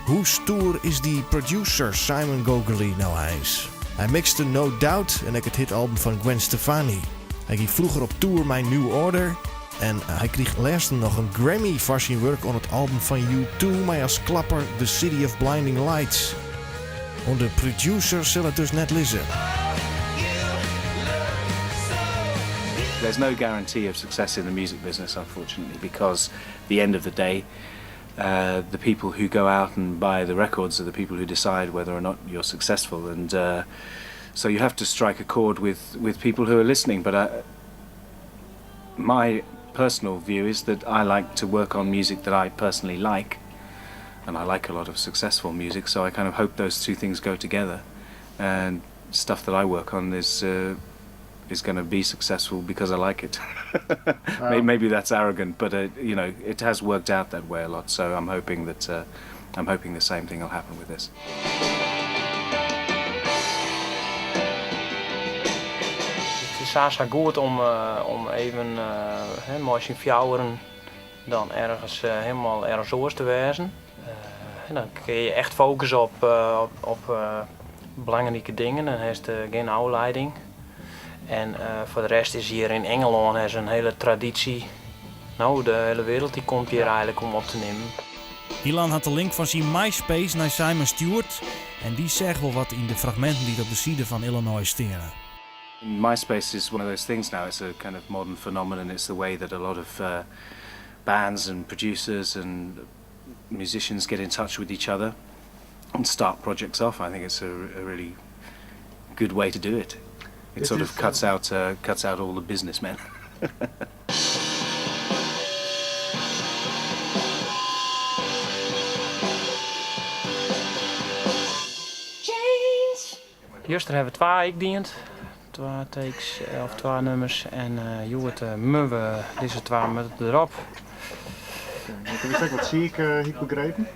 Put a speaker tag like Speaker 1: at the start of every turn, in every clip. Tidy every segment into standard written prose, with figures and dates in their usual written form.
Speaker 1: Hoe stoer is dy producer Simon Gogerly no eins? Hy mixte No Doubt en ek it hitalbum fan Gwen Stefani. Hy gie froeger op tour mei New Order en hy krige lêsten noch in Grammy foar syn wurk oan it album fan U2 mei as klapper The City of Blinding Lights. Oan de producer sil it dus net lizze.
Speaker 2: There's no guarantee of success in the music business unfortunately because the end of the day uh, the people who go out and buy the records are the people who decide whether or not you're successful and uh, so you have to strike a chord with with people who are listening but uh, my personal view is that I like to work on music that I personally like and I like a lot of successful music so I kind of hope those two things go together and stuff that I work on is uh, is going to be successful because I like it. Wow. Maybe that's arrogant, but uh, you know it has worked out that way a lot. So I'm hoping that uh, I'm hoping the same thing will happen with this.
Speaker 3: It is sa sa goed om, uh, om even uh, mei syn fjouweren dan ergens uh, hielendal ergens oars te wêzen. En dan kinne je echt fokusse op, op, op belangrike dingen. Dan hast gjin ôflieding. En foar de rest is hjir yn Ingelân is in hiele tradysje. No, de hiele wereld dy komt hjir eigenlik om op te nimmen.
Speaker 1: Ilan hat de link fan syn MySpace nei Simon stjoerd en dy seach wol wat yn de fragminten dy't op de side fan Illinois steane.
Speaker 2: MySpace is one of those things now. It's a kind of modern phenomenon. It's the way that a lot of uh, bands and producers and musicians get in touch with each other and start projects off. I think it's a, a really good way to do it. It, it sort of cuts uh, out uh, cuts out all the businessmen.
Speaker 3: Juster hawwe we twa ek dien. Twa takes eh, of twa nûmers en uh, hjoed uh, we dizze twa moatte derop.
Speaker 4: Okay. Is ek wat siik, uh, hie ik begrepen?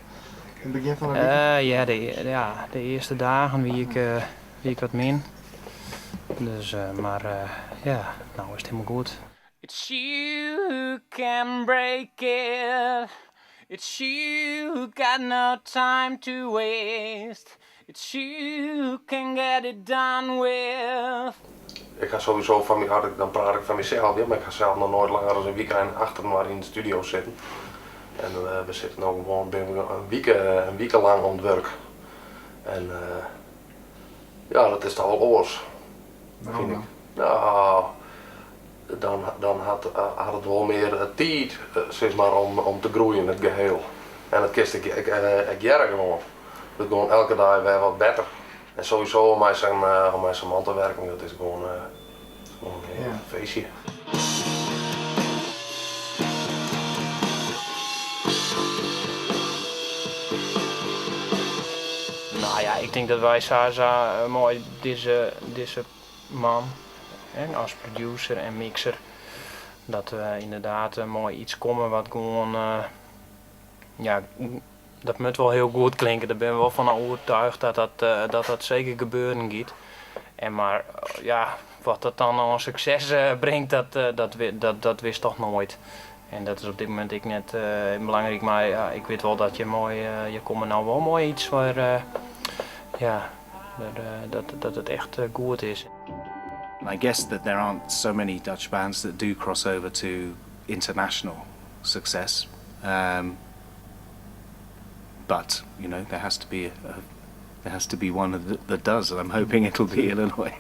Speaker 4: Yn it begjin fan de wike?
Speaker 3: Uh, ja, de, ja, de earste dagen wie ik, uh, wie ik wat min. Dus, uh, mar uh, ja, no is it hielendal goed. It's you who can break it. It's you who got no time to waste. It's you who can get it done with.
Speaker 5: Ik ha sowieso fan my, dan praat ik fan mysels, ja, mar ik ha sels noch noait langer as in wykein achterinoar yn de studio sitten. En uh, we sitte no gewoan bin we in wike, in wike lang oan it wurk. En uh, ja, dat is toch wol oars, fyn ik. No, dan, dan hat, hat it wol mear tiid, sis mar, om, om te groeien, it geheel. En dat kinst ek, ek, ek hearre gewoan. It wurdt gewoan elke dei wer wat better. En sowieso om mei sa'n om mei sa'n man te werken, dat is gewoan, gewoan in ja. feestje.
Speaker 3: Nou ja, ik tink dat wy sa sa mei dizze, dizze man hè, as producer en mixer, dat we ynderdaad mei yts komme wat gewoan, ja, dat moat wol hiel goed klinke. Dêr bin ik wol fan oertuige dat dat, dat dat seker gebeuren giet. En mar ja, wat dat dan oan sukses bringt, dat, dat, dat, dat witst toch noait. En dat is op dit momint ek net belangryk, mar ja, ik wit wol dat je moai, je komme no wol mei yts wêr, ja, dat, dat it echt goed is.
Speaker 2: I guess that there aren't so many Dutch bands that do cross over to international success. Um, but you know there has to be a, there has to be one that, that does, and I'm hoping it'll be Illinois.